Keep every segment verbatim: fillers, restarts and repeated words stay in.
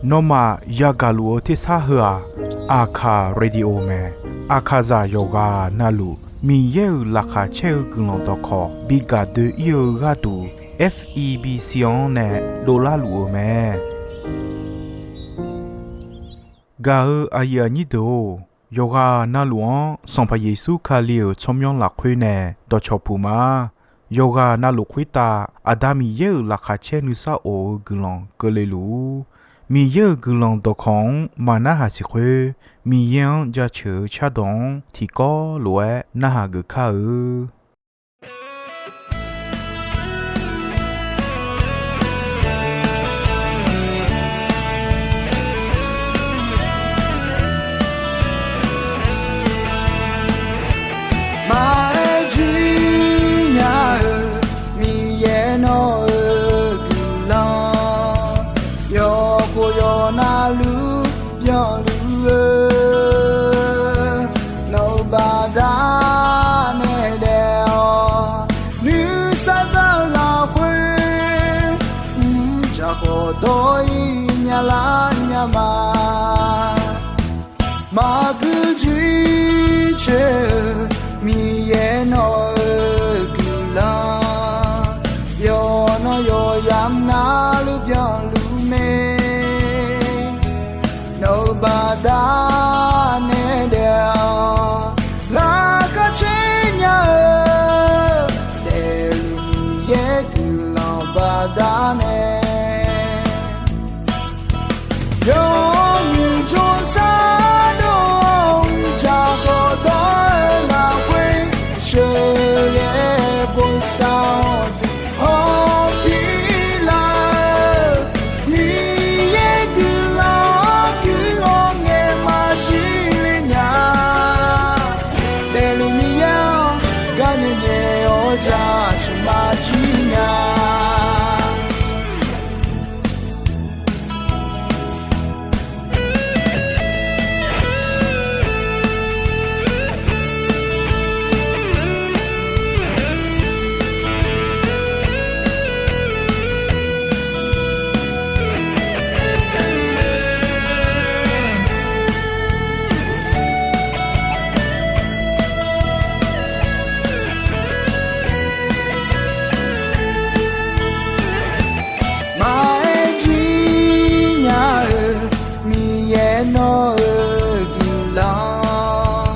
Nawmaf yagaq luf-eu tersar heu-aq, Aqkaq Radio mae. Aqkaqzaq yawqghaq navluf Miqyaer-euq laqkhaq caer-eu guiqlanq dawqkawq bi gaq doe-ir-eu gharduq, F E B C-anr nae dovlar luf-eu mae. Gaq-eu aqyuif aqnyir deuq-or, yawqghaq navluf-anr Sanqpaq Yeqsur Kali-euq tsawrmyanr lafkhoer nae dawqcawq puq ma. Yawqghaq navluf khoertav Aqda Miqyaer-euq laqkhaq caer nuisar of-eu guiqlanq keuvle luf-ur. Miqyaer-euq guiqlanq dawqkawq-anr maqnarhaq siq khoer, Miqyaer-anr jaceuq-eu cardawq-anr tiqkawv lof-aer narhaq geuf kar-eu. Maqaer jir nya-eu Miqyaer nawq-euq guiqlanq, yawkhof yawqnavluf byanluf-eu, nawq-euq baqdanae daef-awq. Nuisar za-eu lafkhoer, mrcaq khawf dawr-ir nyalar nya ma. Maqgui jir coer-eu Miqyaer nawq-euq guiqlanq, yawqnan yawqyamq navluf byanluf mae. Nawq-euq baqdanae daef-awq. Laqkhaq caer nya-eu daefluf Miqyaer guiqlanq baqdanae, yawmuiq jawrsar dov-awr mrcaq khawf dawr-eu lafkhoer, sheuqghae bosav-awr deuq hawpir lar-eu, Miqyaer guiqlanq-anr guiq-awr ngaeq maqjir le nya. Daefluf Miqyaer-anr gar nyae nyae-awr jaceuq maqjir nya. Maqaer jir nya-eu Miqyaer nawq-euq guiqlanq,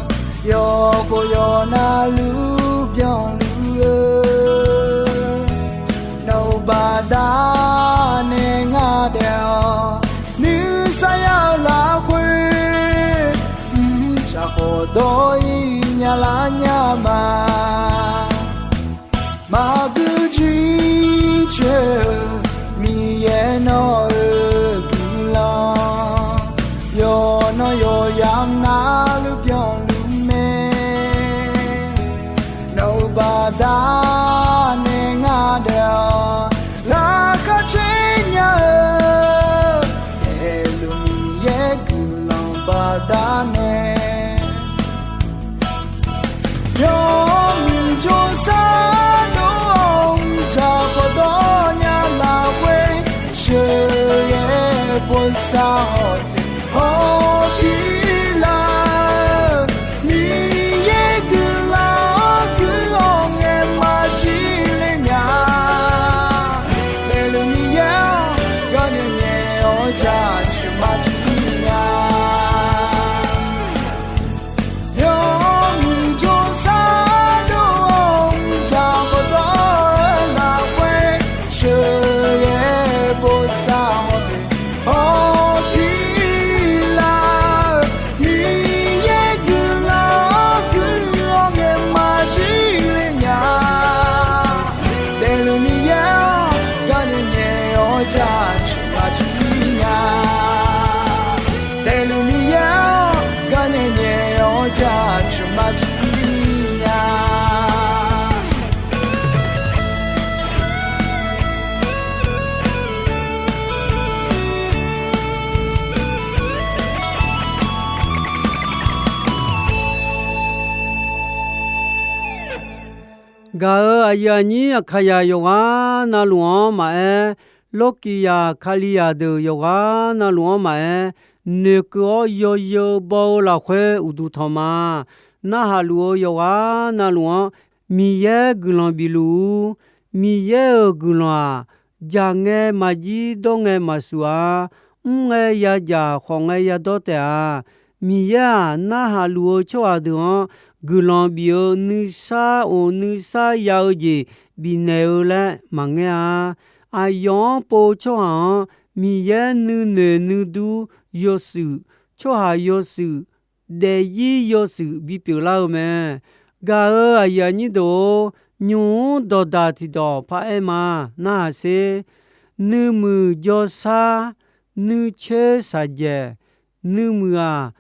yawkhof yawqnavluf byanluf-eu, nawq-euq baqdanae ngar daef-awq. Nuisar ya-eu lafkhoer, mrcaq khawf dawr-ir nyalar nya ma. Maqgui jir coer-eu Miqyaer nawq-euq guiqlanq, yawqnan yawqyamq navluf byanluf mae. Nawq-euq baqdanae ngar daef-awq. Laqkhaq caer nya-eu daefluf Miqyaer guiqlanq baqdanae, yawmuiq jawrsar dov-awr mrcaq khawf dawr nya lafkhoer, sheuqghae bosav-awr deuq hawpir lar-eu, Miqyaer guiqlanq-anr guiq-awr ngaeq maqjir le nya. Daefluf Miqyaer-anr gar nyae nyae-awr jaceuq maqjir nya. Yawmuiq jawrsar dov-awr mrcaq khawf dawr-eu lafkhoer, sheuqghae bosav-awr deuq hawpir lar-eu, Miqyaer guiqlanq-anr guiq-awr ngaeq maqjir le nya. Daefluf Miqyaer-anr gar nyae nyae-awr jaceuq maqjir nya. Daefluf Miqyaer-anr gar nyae nyae-awr jaceuq maqjir nya. Gaq-euq aqyuif aqnyir Aqkaqzaq yawqghaq navluf-anr maqaer, Lawrkiqzaq Kalizaq deuq yawqghaq navluf-anr maqaer, noeqkeuv-awr yawzeu baw-eu lafkhoer uqduq tanq ma. Narhaq luf-eu yawqghaq navluf-anr Miqyaer guiqlanq bif luf-ur. Miqyaer-euq guiqlanq-aq, dzaq ngae maqjir dawr ngae maqsuq-a. Mr ngae yadzaq khawf ngae yadawr taef-a. Miqyaer-aq, narhaq luf-eu tsawrhaq deuq-anr guiqlanq bif-eu nuisar of nuisar ya-eu jeq bifnaeq-eu laer maqngaer-a. Aqyawf-anr pov-eu tsawrhaq-anr Miqyaer nuinoeq nuidur yawshuif, tsawrhaq yawshuif, daefzir yawshuif bipyeuf lar-eu mae. Gaq-euq aqyuif aqnyir deuq-or, nymq-mr dawqdaq tiqdawq paraer ma. Narhaq sher. Nuimuiq jawrshar, nuicoer shaqjaeq, nuimuiq-aq,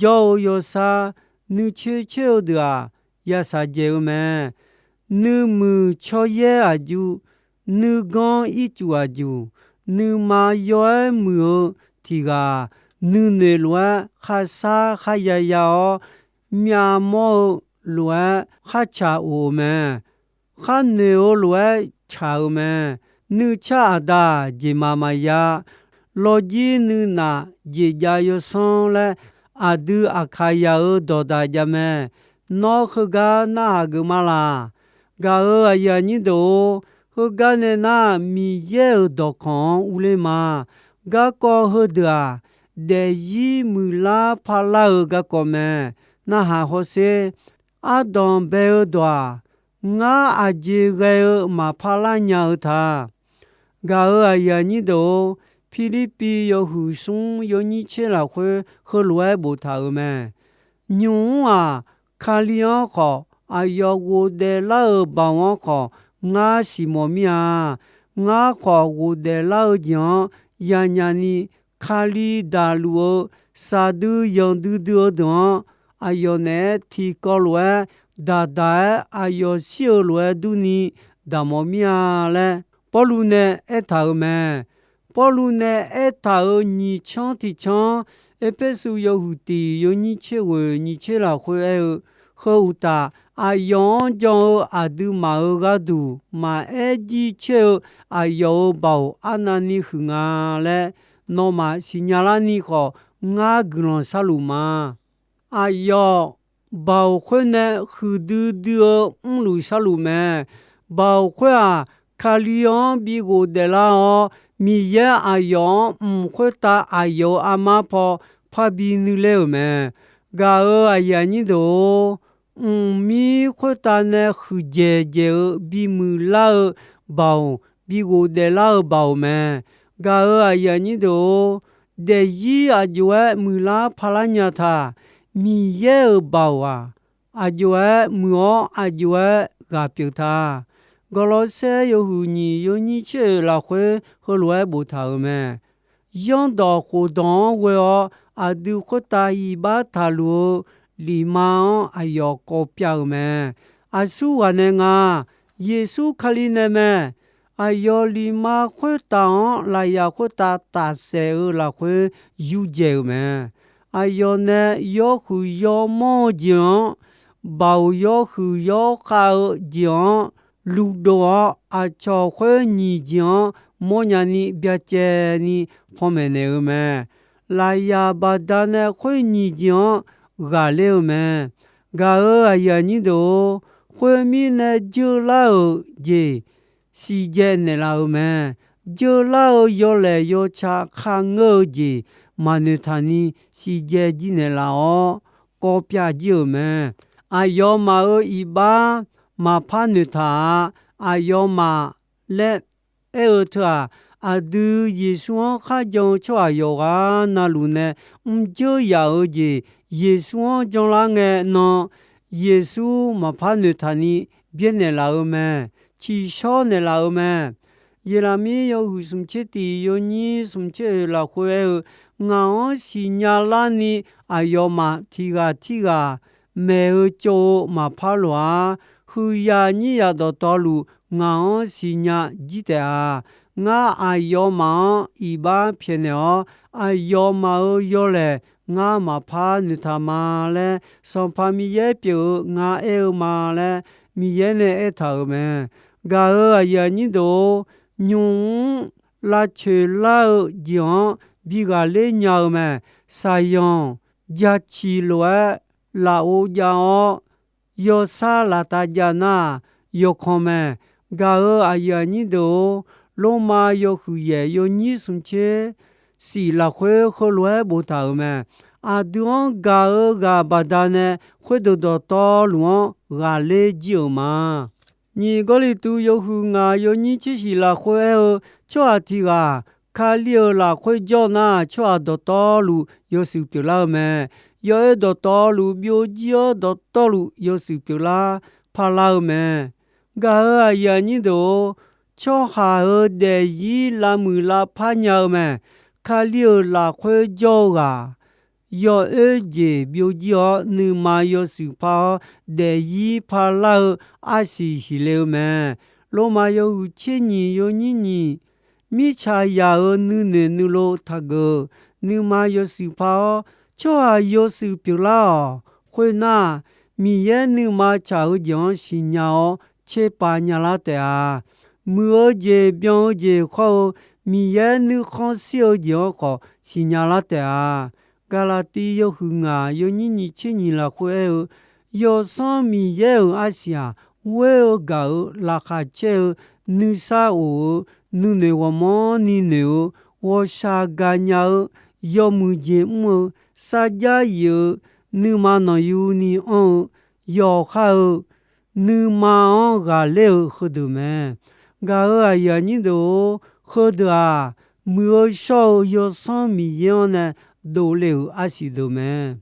jawr-eu yawshar, nuicoer coer-eu deuq-aq, ya shaqjaeq-eu mae. Nuimuiq tsawryaer aqjuq, nuiganr ircuf aqjuq, nuima yaw-aer muiq-eu tiq ghaq, nuinoeq lof-aer kharshar kharya ya-awr, myavmawr-eu lof-aer kharcaq of-eu mae. Kharnoeq-eu lof-aer caq-eu mae. Nuicar aqda jeqmaq maqya, lawjir nuinaf jeqjav yawsanr laer, aqdui aqkaq yaq-euq dawqdaq jav mae. Nawr heugar narhaq geuf ma laq? Gaq-euq aqyuif aqnyir deuq-or, heugar nae nar, Miqyaer-euq dawqkawq-anr urler ma. Garkawv heudeuq-aq, daefzir muiqlar parlar-eu garkawv mae. Narhaq hawsher. Ardanq bae-eu dawq-aq, ngar aqjeq ghae-eu maqpar lar nya-eu ta. Gaq-euq aqyuif aqnyir deuq-or, Pirlirpiv yawhuiq smr yawnyir tser lafkhoer heulof-aer boftaq-euq mae. Nymq-mr-aq, Kali-anr khawf, aqyawf ghofdaef lar-euq baoq-anr khawf, ngar siqmawf mir-a. Ngar khawf ghofdaef lar-eu jeq-anr yanyaf ni, Kali daqluf-eu saqdui yanqdui dui-eu deuq-anr, aqyawf naeq-aer tiqkawv lof-aer daqdaq-aer aqyawf shir-eu lof-aer durni daqmawf mir-a laer, Pawrluv nae aertaq-euq mae. Pawrluv nae aertaq-euq nyiq canr tiq canr, Erpersu yawhuiq tiq yawnyir tser ghoeq nyiq tser lafkhoer aer-eu, heu uqtaf, aqyawf-anr jan-eu aqduimaf-euq gharduq maqaer jircoer-eu aqyawf-euq baoq arnavni huiq nga laer, nawmaf siqnya larni khawf, ngar guiqlanq sharluf ma. Aqyawf baoq khoer nae huiqdui dui-eu mrluf sharluf mae. Baoq khoer-aq, Kali-anr bi ghofdaef lar-awr, Miqyaer aqyawf-anr mq khoertav aqyawf-euq armar paw parbi nuiler-euq mae. Gaq-euq aqyuif aqnyir deuq-or, mqmir khoertav nae huiqdzaeq dzaeq-eu bimuiq lar-eu baoq, bi ghofdaef lar-eu baoq mae. Gaq-euq aqyuif aqnyir deuq-or, daefzir aqjox-aer muiqlar parlar nya taq. Miqyaer-euq baoq-aq, aqjox-aer muiq-awr aqjox-aer ghaq pyeuf ta. Gawrlawrsaer yawhuiq nyiq yawnyir tser oeq lafkhoer heulof-aer boftaq-euq mae. Zanrdawq khofdawq-anr ghoe-awr aqdui khoertav iqbax taqluf-eu lifma-anr aqyawf kawv pyav-euq mae. Aqsurghaq nae nga, Yeqsur Kali nae mae. Aqyawf lifma khoertav-anr lafyaq khoertav tafsaef-eu lafkhoer yurdzaeq-euq mae. Aqyawf nae yawhuiq yawmawr-eu jeq-anr, baoq yawhuiq yawkhav-eu jeq-anr luvdov-awr, aqcawq khoer nyiq jeq-anr mawrnya ni byacaevni panmaeq naeq-eu mae. Lafyaq baqdanae khoer nyiq jeq-anr ghaqler-eu mae. Gaq-euq aqyuif aqnyir deuq-or, khoermirnae, jeular-euq jeq siqdzae naeqlaf-euq mae. Jeular-eu yawlaeq yawca kharngeur-eu jeq maqnoeq taq ni siqdzae jir naeqlaf-awr, kawv pyav jir-euq mae. Aqyawfmaf-euq iqbax maqpar noeqtaq-a. Aqyawfmaf laer aer-eu teu-aq, aqdui Yeqsur-anr kharjan-eu tsawrhaq yawqghaq navluf nae mrjeur yaf-eu jeq Yeqsur-anr janlar ngae nan, Yeqsur maqpar noeqtaq ni byaernaeq laf-eu mae. Ciqshawr naeqlaf-eu mae. Yeqlaqmir yawhuiq smq tser tiq yawnyir smq tser oeq lafkhoer aer-eu, ngaq-anr siqnya larni aqyawfmaf tiq ghaq tirghaq maeq-eu tsov-eu maqpar loq-ar. Huiqyaq nyir yaq dawqtawvluf ngaq-anr siqnya jir taef-a. Ngar aqyawfmaf-anr iqbax pyaeqnaeq-awr, aqyawfmaf-euq yawlaeq ngar maqpar noeqtaq ma laer, Sanqpaq Miqyaer pyeuf-eu ngar aer-eu ma laer, Miqyaer nae aertaq-euq mae. Gaq-euq aqyuif aqnyir deuq-or, nymq-mr lavcoeq lar-eu jeq-anr bi ghaqler nya-eu mae. Saqyanq jaciq lof-aer lafov jav-awr, yawsar laftav jav nar-aq, yawkhanq mae. Gaq-euq aqyuif aqnyir deuq-or, Lormav yawhuiq yaef yawnyir smq tser shif lafkhoer heulof-aer boftaq-euq mae. Aqdui-anr gaq-eu ghaq baqdanae khoerdeuq dawqtawvluf-anr ghaqler jir-euq ma. Nyiq Gawrliqtu yawhuiq ngaq yawnyir tser shif lafkhoer aer-eu, tsawrhaq tiq ghaq Kali-euq lafkhoer jawr nar, tsawrhaq dawqtawvluf yawshuif pyeuflar-eu mae. Yawoer dawqtawvluf byovjir-awr, dawqtawvluf yawshuif pyeuflar parlar-eu mae. Gaq-euq aqyuif aqnyir deuq-or, tsawrhaq-euq daefzir lavmuiq lavpar nya-eu mae. Kali-euq lafkhoer jawr-eu ghaq, yawoer jeq byovjir-awr, nuima yawshuif par-awr, daefzir parlar-eu arsiq siqle-eu mae. Lormav yawhuiq tser nyiq yawnyir nyiq, mirtsaq yaq-euq nuinoeq nuilov taqgeuf-eu, nuima yawshuif par-awr, tsawrhaq yawshuif pyeuflar-awq. Khoernar, Miqyaer nuima tsaq-eu jeq-anr siqnya-awr tserpav nyalar taef-a. Muiq-eu jeq byan-eu jeq khawr-eu, Miqyaer nuikhanr shir-eu jeq-anr khawf siqnya lar taef-a. Gaqlaqtiv yawhuiq ngaq yawnyir nyiq tser nyiq lafkhoer aer-eu, Yawsanr Miqyaer-euq arsiq-aq, ghoer-eu gaq-euq laqkhaq caer-eu, nuisar of-eu, nuinoeq ghawqmanrni noeq-eu, ghawqshaq gaqnya-eu, yawmuiq jeq mr-eu, sarjax yif-eu, nuima nanqyuni anr-eu, yawqha-eu, nuima-anr ghaqler-eu heudeuq mae. Gaq-euq aqyuif aqnyir deuq-or, heudeuq-aq, muiq-eu shawr-eu Yawsanr Miqyaer-anr nae dovle-euq arsiq deuq mae.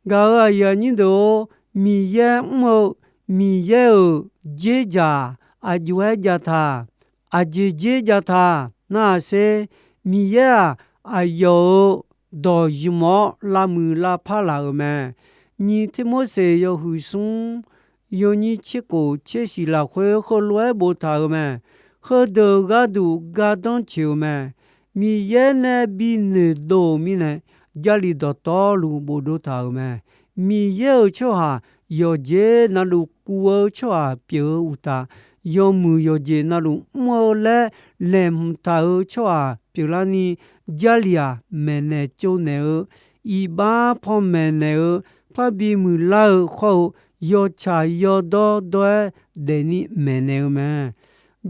Gaq-euq aqyuif aqnyir deuq-or, Miqyaer mr-eu, Miqyaer-euq dzerdzaq aqjox-aer jav taq. Aqjeq dzerdzaq taq nar-aq sher, Miqyaer-aq, aqyawf-euq dawq ymq-awr lavmuiq lavpar laf-euq mae. Nyiq Tirmorseq yawhuiq smr yawnyir tser khof tser shif lafkhoer heulof-aer boftaq-euq mae. Heudeuq gharduq gardanr coeq-eu mae. Miqyaer nae bi noeqdov-euq mirnae, Jarlif dawqtawvluf bofdov taq-euq mae. Miqyaer-euq tsawrhaq yawqjeq navluf kuv-eu tsawrhaq pyeuf-eu uqtaf, yawmuiq yawqjeq navluf mr-eu laer laeqhmq taq-euq tsawrhaq pyeuflarni, Jarlif-aq, maeqnaeq tsovnaeq-eu, iqbax panmaeq naeq-eu, parbi muiqlar-eu khawr-eu, yawtsaq yawdawr dawr-aer daefni maeqnaeq-eu mae.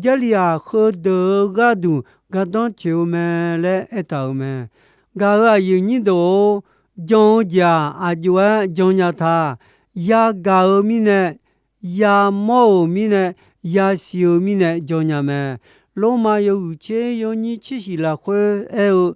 Jarlif-aq, heudeuq-eu gharduq gardanr coeq-eu mae laer aertaq-euq mae. Gaq-euq aqyuif nyir deuq-or, jan-eu jeq-aq, aqjox-aer jannya taq. Yagaq-euq mirnae, yamawr-euq mirnae, yasiq-euq mirnae jannya mae. Lormav yawhuiq tser yawnyir tser shif lafkhoer aer-eu,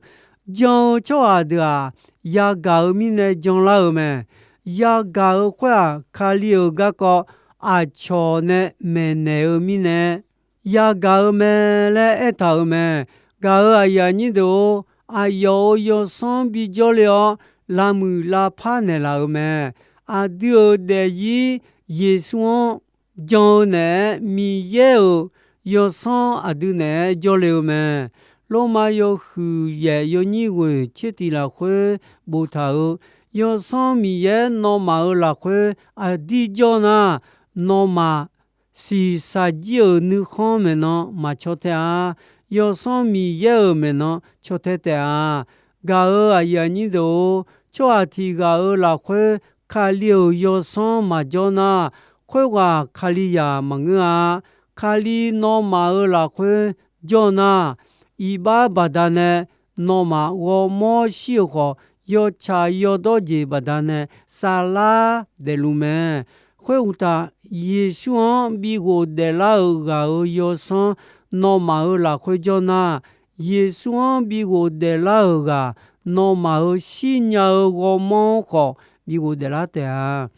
jan-eu tsawrhaq deuq-aq, yagaq-euq mirnae janlar-euq mae. Yagaq-euq khoer-aq, Kali-euq garkawv aqcawq nae maeqnaeq-eu mirnae yagaq-eu mae laer aertaq-euq mae. Gaq-euq aqyuif aqnyir deuq-or, aqyawf-euq yawsanr bijawr le-awr, lavmuiq lavpar naeqlaf-euq mae. Aqdui-euq daefzir Yeqsur-anr jan-eu naeq-aer, Miqyaer-euq yawsanr aqdui naeq-aer jawrle-eu mae. Lormav yawhuiq yaef yawnyir ghoeq tser tiq lafkhoer boftaq-euq, Yawsanr Miqyaer nawmaf-euq lafkhoer aqdir jawr nar, nawmaf shiqshaq jir-euq nuikhanr maeqnan maqcaw tae-a. Yawsanr Miqyaer-euq maeqnan caw tae taef-a. Gaq-euq aqyuif aqnyir deuq-or, tsawrhaq tiq ghaq-euq lafkhoer Kali-euq yawsanr maqjawr nar, khoerghaq Kalizaq maqngeur-a. Kali nawmaf-euq lafkhoer jawr nar, iqbax baqdanae nawmaf ghawrmawr shir-euq khawf, yawtsaq yawdawr jeq baqdanae saflar daefluf mae. Khoeruqtaf, Yeqsur-anr bi ghofdaef lar-euq ghaq-euq yawsanr nawmaf-euq lafkhoer jawr nar, Yeqsur-anr bi ghofdaef lar-euq ghaq, nawmaf-euq shirnya-eu ghawrmawr-anr khawf bi ghofdaef lar taef-a.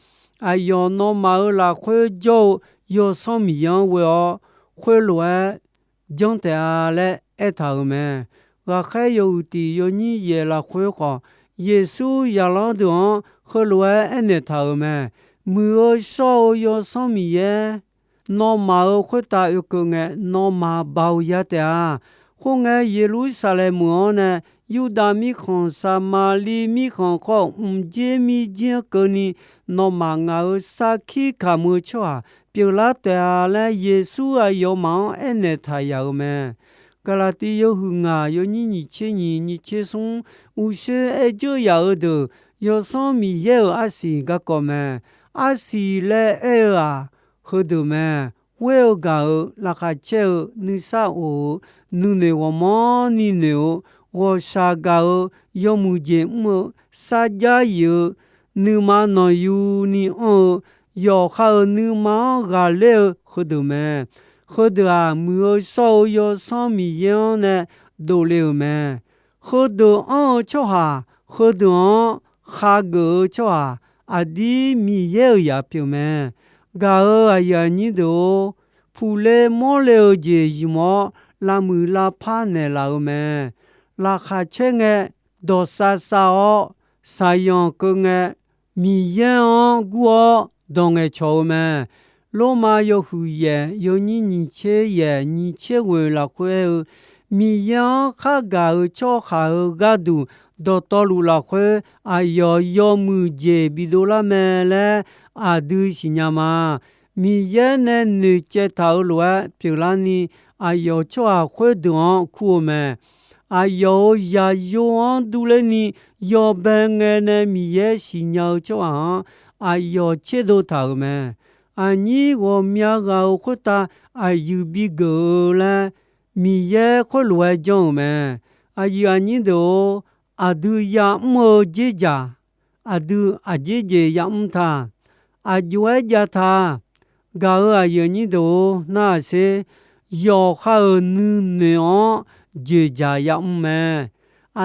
Aqyawf nawmaf-euq lafkhoer jawr-eu Yawsanr Miqyaer-anr ghoe-awr, khoerlof-aer janr taef-a laer aertaq-euq mae. Ghaqkhaer yawhuiq tiq yawnyir yaef lafkhoer khawf, Yeqsur zaqlanr deuq-anr heulof-aer aernaeq taq-euq mae. Muiq-eu shawr-eu Yawsanr Miqyaer nawmaf-euq khoertav oekeuv ngae, nawmaf baoq ya taef-a. Khoerngae, Yeqlursaqlaeq meuq-anr nae Yurdav mirkhanq, Saqmaqliv mirkhanq khawr-eu mqjer mirjir-anr keuvni, nawmaf ngaq-euq sarkir kamq-eu tsawrhaq pyeuflar taef-a laer, Yeqsur aqyawfmaf-anr aernaeq taq yaf-euq mae. Gaqlaqtiv yawhuiq ngaq yawnyir nyiq tser nyiq nyiq tser smr, uqshoe aer dzeur yaf-eu deuq Yawsanr Miqyaer-euq arsiq garkawv mae. Arsiq laer aer-eu-aq, heudeuq mae. Ghoer-eu gaq-euq laqkhaq caer-eu nuisar of-eu nuinoeq ghawqmanrni noeq-eu ghawqshaq gaq-eu yawmuiq jeq mr-eu sarjax yif-eu nuima nanqyuni anr-eu yawqha-euq nuima-anr ghaqler-eu heudeuq mae. Heudeuq-aq, muiq-eu shawr-eu Yawsanr Miqyaer-anr nae dovle-euq mae. Heudeuq anr-eu tsawrhaq, heudeuq-anr khageuf-eu tsawrhaq, aqdir Miqyaer-euq yaf pyeuf mae. Gaq-euq aqyuif aqnyir deuq-or, puqle mawrle-eu jeq ymq-awr, lavmuiq lavpar naeqlaf-eu mae. Laqkhaq caer ngae, dawqsav sav-awr, shaqyanq keuv ngae, Miqyaer-anr gur-awr dawq ngaeqcawq-eu mae. Lormav yawhuiq yaef yawnyir nyiq tser yaef nyiq tser ghoeq lafkhoer aer-eu, Miqyaer-anr khargaq-euq tsawrhaq-euq gharduq dawqtawvluf lafkhoer aqyawf yawmuiq jeq bidov lar mae laer aqdui siqnya ma. Miqyaer nae noeqcaev taq-euq lof-aer pyeuflarni, aqyawf tsawrhaq khoerdeuq-anr kur-eu mae. Aqyawf-euq zaqyo-anr durlerni yawbae ngae nae Miqyaer siqnya-eu tsawrhaq-anr aqyawf tserdov taq-euq mae. Aqnyir ghawqmya ghaq-euq khoertav aqyuif bigeuf-eu laer Miqyaer khoerlof-aer janr-euq mae. Aqyuif aqnyir deuq-or, aqdui ya'mr-eu dzerdzaq, aqdui aqjeq jeq ya'mr ta, aqjox-aer jav ta. Gaq-euq aqyuif aqnyir deuq-or, narhaq sher. Yawqha-euq nuinoeq-anr dzoeqdzaq ya'mr mae.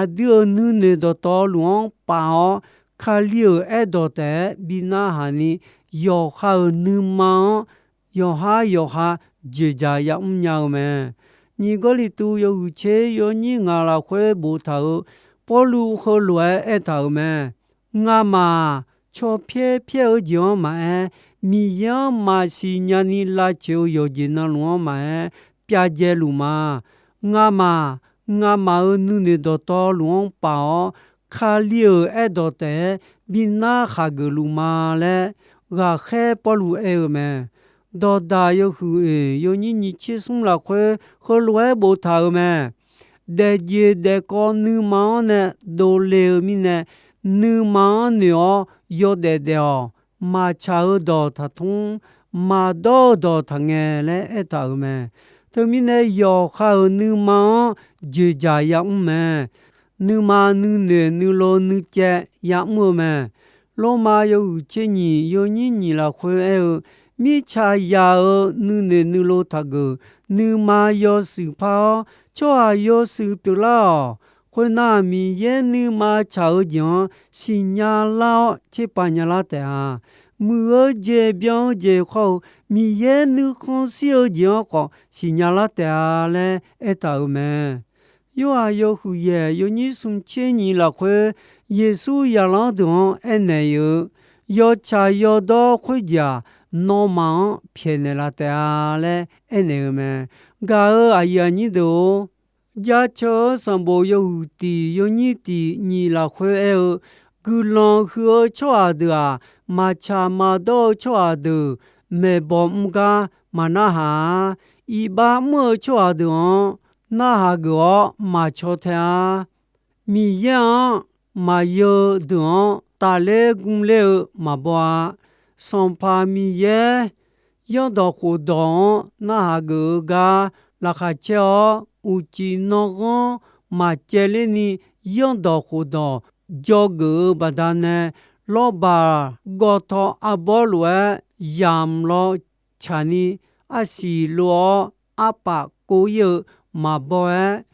Aqdui-euq nuinoeq dawqtawvluf-anr paf-awr, Kali-euq aerdawq taef-aer bi narhaq ni, yawqha-euq nuima-anr yawqhar yawqha dzoeqdzaq ya'mr nya-eu mae. Nyiq Gawrliqtu yawhuiq tser yawnyir ngaq lafkhoer boftaq-euq Pawrluv heulof-aer aertaq-euq mae. Ngamaf-aq, caw pyaer pyaer-eu jeq-anr maqaer, Miqyaer-anr maqsiq nyani lavtsoeq-eu yawqjeq navluf-anr maqaer, pyav dzae luf ma. Ngamaf, ngamaf-euq nuinoeq dawqtawvluf-anr paf-awr, Kali-euq aerdawq taef-aer bi narhaq geuf luf ma laer, ghaqkhaer Pawrluv aer-eu mae. Dawqdaq yawhuiq oeq yawnyir nyiq tser smr lafkhoer heulof-aer boftaq-euq mae. Daefjeq daefkawv nuima-anr nae dovle-eu mirnae, nuima-anr noeq-awr yawdaef daef-awq. Maqtsaq-eu dawq taqtmr, maqdawr-eu dawq taqngae laer aertaq-euq mae. Teumirnae yawqha-euq nuima-anr dzoeqdzaq ya'mr mae. Nuima nuinoeq nuilov nuicaev ya'mr-eu mae. Lormav yawhuiq tser nyiq yawnyir nyiq lafkhoer aer-eu, mirtsaq yaq-euq nuinoeq nuilov taqgeuf, nuima yawshuif par-awr, tsawrhaq yawshuif pyeuflar-awq. Khoernar, Miqyaer nuima tsaq-eu jeq-anr siqnya lar-awr tserpav nyalar taef-a. Muiq-eu jeq byan-eu jeq khawr-eu, Miqyaer nuikhanr shir-eu jeq-anr khawf siqnya lar taef-a laer aertaq-euq mae. Yorhaq yawhuiq yaef yawnyir smq tser nyiq lafkhoer, Yeqsur zaqlanr deuq-anr aernaeq-eu, yawtsaq yawdawr khoerjeq-aq, nawmaf-anr pyaeqnaeq laf taef-a laer aernaeq-eu mae. Gaq-euq aqyuif aqnyir deuq-or, Jaceuq-eu sanqbof yawhuiq tiq yawnyir tiq nyiq lafkhoer aer-eu, guiqlanq huiq-eu tsawrhaq deuq-aq, maqtsaq maqdawr-eu tsawrhaq deuq maeqbawq mr gar maqnarhaq-a. Iqbax mr-eu tsawrhaq deuq-anr narhaq geuf-awr maqcaw tae-a. Miqyaer-anr maqyeu deuq-anr tafler gmler-eu maqbaw-a. Sanqpaq Miqyaer, zanrdawq khofdawq-anr narhaq geuf-eu gar laqkhaq caer-awr, uqcif nanghanr maqcaevler ni zanrdawq khofdawq dzawgeuf-eu baqdanae, lawrbaq gawtaw arbawr lof-aer yamq law tsaqni, arsiq lov-awr arpaf kov ir-eu maqbaw-aer,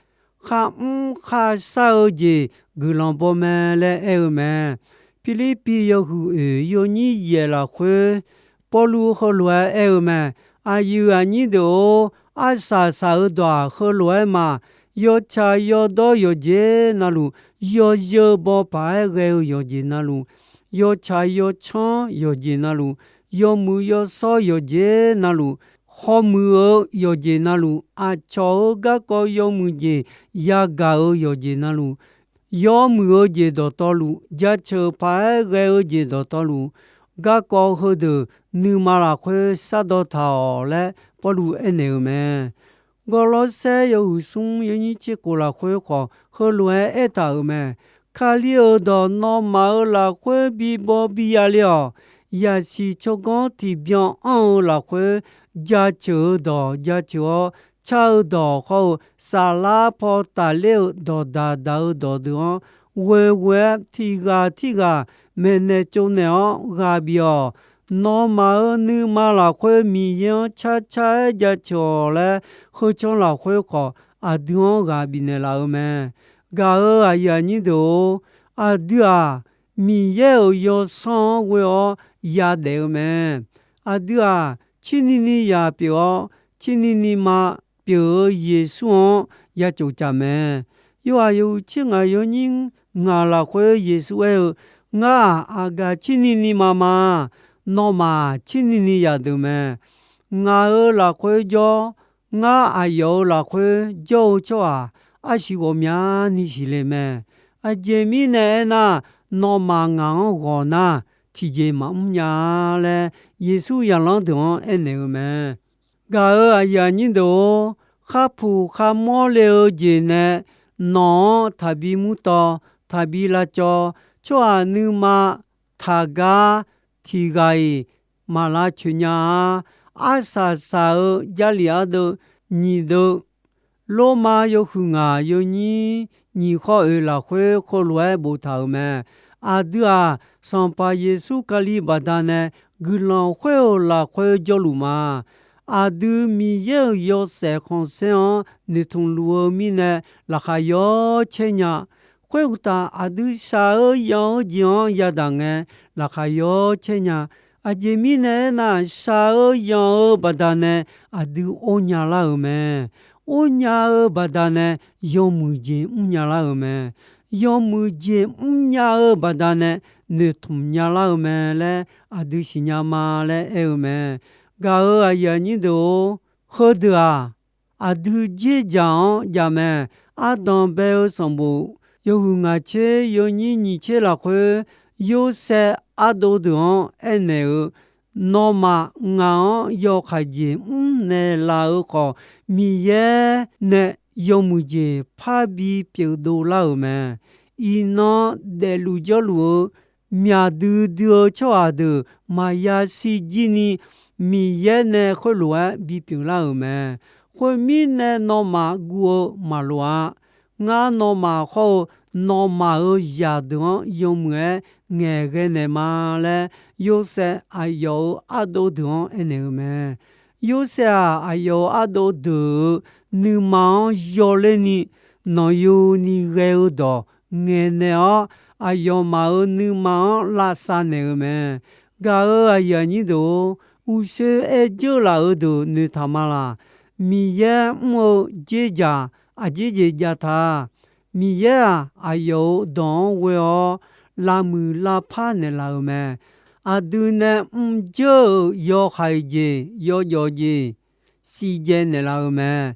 kharmr kharshar-eu jeq guiqlanq baw mae laer aer-eu mae. Pirlirpiv yawhuiq oeq yawnyir yaef lafkhoer, Pawrluv heulof-aer aer-eu mae. Aqyuif aqnyir deuq-or, arsaq saq-eu dawq-aq heulof-aer ma. Yawtsaq yawdawr yawqjeq navluf, yawzeu baw paq-aer ghae-eu yawqjeq navluf, yawtsaq yawtsanr yawqjeq navluf, yawmuiq yawshawr yawqjeq navluf, hawmuiq-eu yawqjeq navluf, aqcawq-euq garkawv yawmuiq jeq yagaq-euq yawqjeq navluf, yawmuiq-eu jeq dawqtawvluf, jaceuq paq-aer ghae-eu jeq dawqtawvluf, garkawv heudeuq nuima lafkhoer shardawq taq-awq laer Pawrluv aernaeq-eu mae. Gawrlawrsaer yawhuiq smr yawnyir tser khof lafkhoer khawf, heulof-aer aertaq-euq mae. Kali-euq dawq nawmaf-euq lafkhoer bibaw biya le-awq. Yaqsiq tsawrganr tiqbyan anr-eu lafkhoer, jaceuq-eu dawq jaceuq-awr, car-eu dawq hawr-eu, saflar paw tafler-euq dawqdaq daq-eu dawqdeuq-anr, ghoeghoe-aer tiqghaq tirghaq maeqnaeq tsovnaeq-awr ghaq bif-awq. Nawmaf-euq nuima lafkhoer Miqyaer-anr carcar-aer jaceuq-awq laer, heu can lafkhoer khawf aqdui-anr ghaq bifnaeq laf-eu mae. Gaq-euq aqyuif aqnyir deuq-or, aqdui-aq, Miqyaer-euq yawsanr-anr ghoe-awr yadaef-eu mae. Aqdui-aq, cirni ni yaq pyeuf-awr, cirni ni ma pyeuf-eu Yeqsur-anr ya tsofcaf mae. Yawhaiq yawhuiq tser ngaq yawnyir ngaq lafkhoer Yeqsur aer-eu, Ngar-aq, aqgaf cirni ni ma ma. Nawmaf-aq, cirni ni yaq deuq mae. Ngaq-euq lafkhoer jawr, ngar aqyawf-euq lafkhoer jawr-eu tsawrhaq arsiq ghawqmyani siqle mae. Aqjeq mirnae aernar, nawmaf ngaq-anr ghawq nar, tiqjeq maqmr nya-a laer, Yeqsur zaqlanr deuq-anr aernaeq-eu mae. Gaq-euq aqyuif aqnyir deuq-or, kharpuq kharmawr le-eu jeq nae nawq-anr taqbi murtawv, taqbi lavcawv, tsawrhaq nuima taqgar tiq ghaq-iq maq lavcoeq nya-a. Arsaq saq-eu Jarlif ardeuv nyiq deuv, Lormav yawhuiq ngaq yawnyir nyiq khawr oeq lafkhoer khoerlof-aer boftaq-euq mae. Aqdui-aq, Sanqpaq Yeqsur Kali baqdanae guiqlanq khoer-euq lafkhoer jawrluf ma. Aqdui Miqyaer-euq yawshaef khanqsaer-anr noeqtmq luf-eu mirnae laqkhaq yawcaer nya. Khoeruqtaf, aqdui shaq-eu yan-eu jeq-anr yadaq ngae, laqkhaq yawcaer nya. Aqjeq mirnae aernar, shaq-eu yan-eu baqdanae aqdui or nya lar-euq mae. Or nya-eu baqdanae yawmuiq jeq mr nya lar-euq mae. Yawmuiq jeq mr nya-eu baqdanae noeqtmq nya lar-eu mae laer aqdui siqnya ma laer aer-eu mae. Gaq-euq aqyuif aqnyir deuq-or, heudeuq-aq, aqdui dzerdzaq-anr jav mae. Ardanq bae-eu sanqbof yawhuiq ngaq tser yawnyir nyiq tser lafkhoer, Yorsaev ardov deuq-anr aernaeq-eu, Nawmaf ngaq-anr yawkhaeq jeq mr naeqlaf-eu khawf, Miqyaer nae yawmuiq jeq parbi pyeuf dovlar-euq mae. Iqnan daefluf jawrluf-eu myaq duidui-eu tsawrhaq deuq maqya shirjir ni Miqyaer nae khoerlof-aer bipyeuf lar-euq mae. Khoermirnae, nawmaf guv-eu maqloq-a. Ngar nawmaf hawr-eu nawmaf-euq zaqdeuq-anr yawmuiq-aer ngaeqghae naeq ma laer, Yorsaev aqyawf-euq ardov deuq-anr aernaeq-eu mae. Yorsaev-aq, aqyawf-euq ardov deuq-euq nuima-anr yawler ni, nanqyo ni ghae-eu dawq ngaeqnaeq-awr, aqyawfmaf-euq nuima-anr lavsav naeq-eu mae. Gaq-euq aqyuif aqnyir deuq-or, uqshoe aer dzeur laf-euq deuq noeqtaq ma laq. Miqyaer mr-eu dzerdzaq aqjeq jeq jav ta. Miqyaer-aq, aqyawf-euq dawq-anr ghoe-awr lavmuiq lavpar naeqlaf-euq mae. Aqdui nae mrjeur-euq yawhaiq jeq yawjawf jeq siqdzae naeqlaf-euq mae.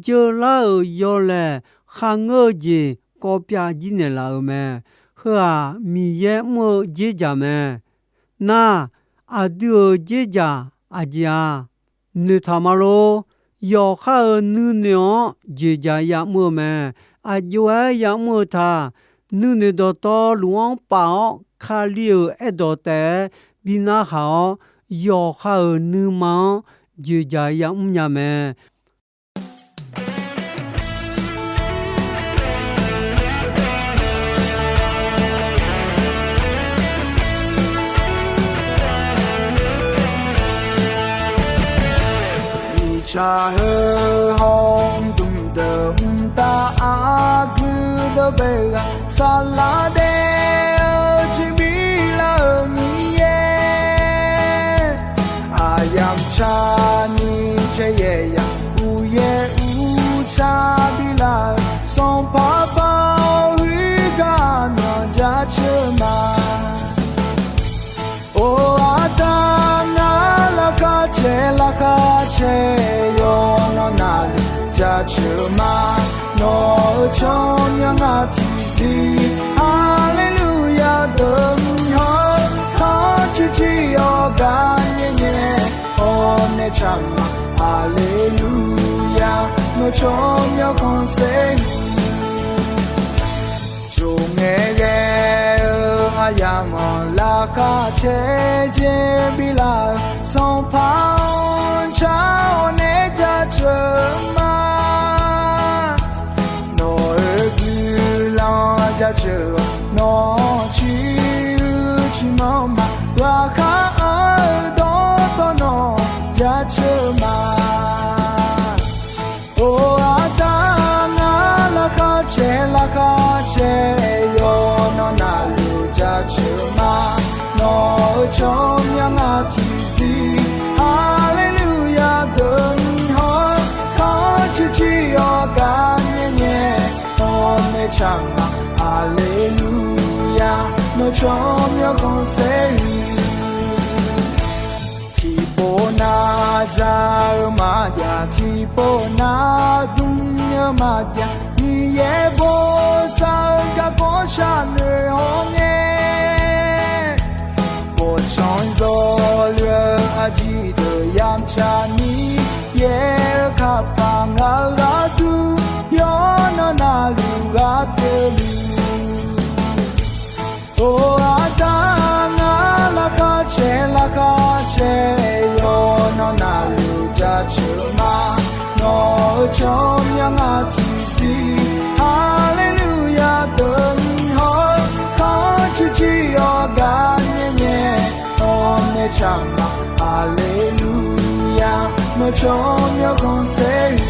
Jeular-euq yawlaeq kharngeur-eu jeq kawvpyav jir naeqlaf-euq mae. Heu-aq, Miqyaer mr-eu dzerdzaq mae. Nar, aqdui-euq dzerdzaq aqjeq-a? Noeqtaq ma lor. Yawqha-euq nuinoeq-anr dzoeqdzaq ya'mr-eu mae. Aqjox-aer ya'mr-eu ta. Nuinoeq dawqtawvluf-anr paf-awr, Kali-euq aerdawq taef-aer bi narhaq-awr, yawqha-euq nuima-anr dzoeqdzaq ya'mr nya mae. Miqtsaq heu hawr-eu dmqdeuq mqtav aqgeu dawq bae-eu-aq, saqlaq daef-eu jeq bi lar-euq Miqyaer. Aqyamq tsaqni caer yaeq yaq, uqyaer uqtsaq bi lar-euq Sanqpaq Baoq-eu gharduq jaceuq ma. Or, aqda ngar laqkhaq caer laqkhaq caer yawqnan navluf jaceuq ma. Nawq-euq tsawrmyanr ngar tiqzir haleluya deuq mr hawr, kharcoer jir-awr gar nyaer nyae hawr nae tsaq ma. Haleluya. Tsawrmyanr khanqsaer, tsawrngae ghae-eu aryamq-anr laqkhaq caer jeq biflaf-euq Sanqpaq-anr car-awr nae jaceuq ma. Nawq-euq guiqlanq jaceuq-awq, nawq-anr ciq uiq ciqmanr ma. Ghaqkhav-anr-eu dawqtawvluf nawq jaceuq ma. Or, aqda ngar laqkhaq caer, laqkhaq caer, yawqnan navluf jaceuq ma. Nawq-euq tsawrmyanr ngar tiqzir, Haleluya deuq nyiq haw, khanr cuiv jir-awr gar nyae nyae, hawr nae tsaq ma. Haleluya, nawq tsawrmyanr khanqsaer-iq. Tiqpov nav ja-eu maqjav, tiqpov nav dm-eu maqjav, Miqyaer bosav-eu garkawv sharnoeq hawr ngae, bawqtsanq zawqluf-eu aqjeq deuq yamq tsaqni, yaer-eu kapaq ngaq-euq gharduq, yawqnan navluf ghaq pyeufluf. Or, aqda ngar laqkhaq caer, laqkhaq caer, yawqnan navluf jaceuq ma. Nawq-euq tsawrmyanr ngar tiqzir, Haleluya deuq nyiq haw, khanr cuiv jir-awr gar nyae nyae, hawr nae tsaq ma. Haleluya, nawq tsawrmyanr khanqsaer-iq.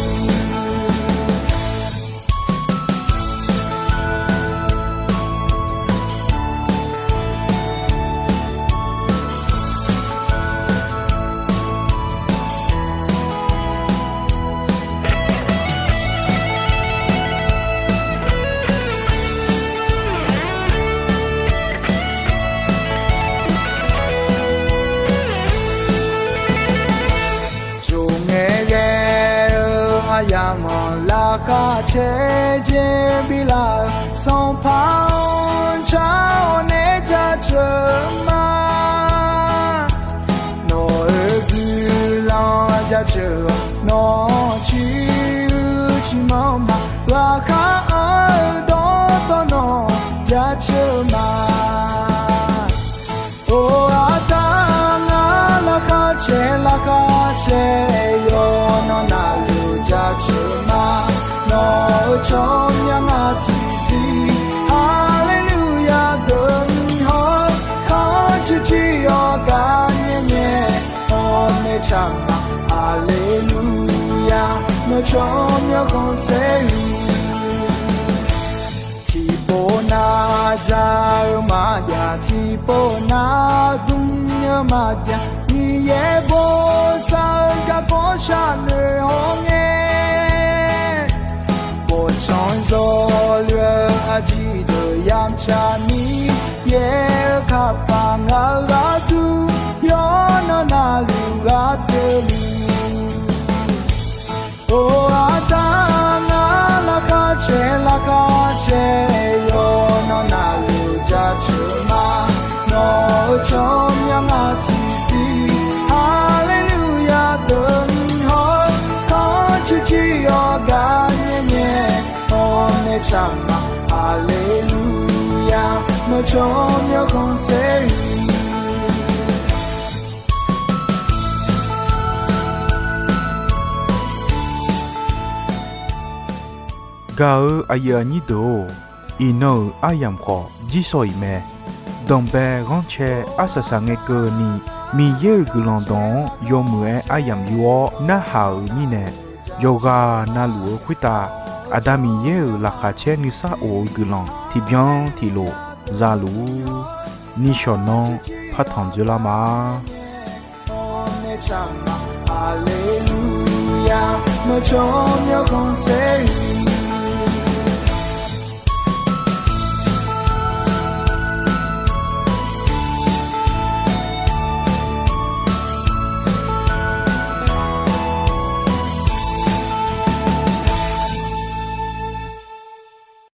Tsawrngae ghae-eu aryamq-anr laqkhaq caer jeq biflaf-euq Sanqpaq-anr car-awr nae jaceuq ma. Nawq-euq guiqlanq jaceuq-awq, nawq-anr ciq uiq ciqmanr ma. Ghaqkhav-anr-eu dawqtawvluf nawq jaceuq ma. Or, aqda ngar laqkhaq caer, laqkhaq caer, yawqnan navluf jaceuq ma. Nawq-euq tsawrmyanr ngar tiqzir, Haleluya deuq nyiq haw, khanr cuiv jir-awr gar nyae nyae, hawr nae tsaq ma. Haleluya, nawq tsawrmyanr khanqsaer-iq. Tiqpov nav ja-eu maqjav, tiqpov nav dm-eu maqjav, Miqyaer bosav-eu garkawv sharnoeq hawr ngae, bawqtsanq zawqluf-eu aqjeq deuq yamq tsaqni, yaer-eu kapaq ngaq-euq gharduq, yawqnan navluf ghaq pyeufluf. Or, aqda ngar laqkhaq caer, laqkhaq caer, yawqnan navluf jaceuq ma. Nawq-euq tsawrmyanr ngar tiqzir, Haleluya deuq nyiq haw, khanr cuiv jir-awr gar nyae nyae, hawr nae tsaq ma. Haleluya, nawq tsawrmyanr khanqsaer-iq. Gaq-eu aqyuif aqnyir deuq-or, iqnan-euq aryamq khawf jirsawq iq mae. Danqbae ghanrcae arsaq saq ngae keuvni, Miqyaer-euq guiqlanq dawq-anr yawmuiq-aer aryamq yur-awr narhaq-euq mirnae, yawqghaq navluf-eu khoertav Aqda Miqyaer-euq laqkhaq caer nuisar of-eu guiqlanq tiqbyan tiqlof zaluf-ur. Nishawq nanr partanq dzoerlar ma. Haleluya, nawq tsawrmyanr khanqsaer-iq.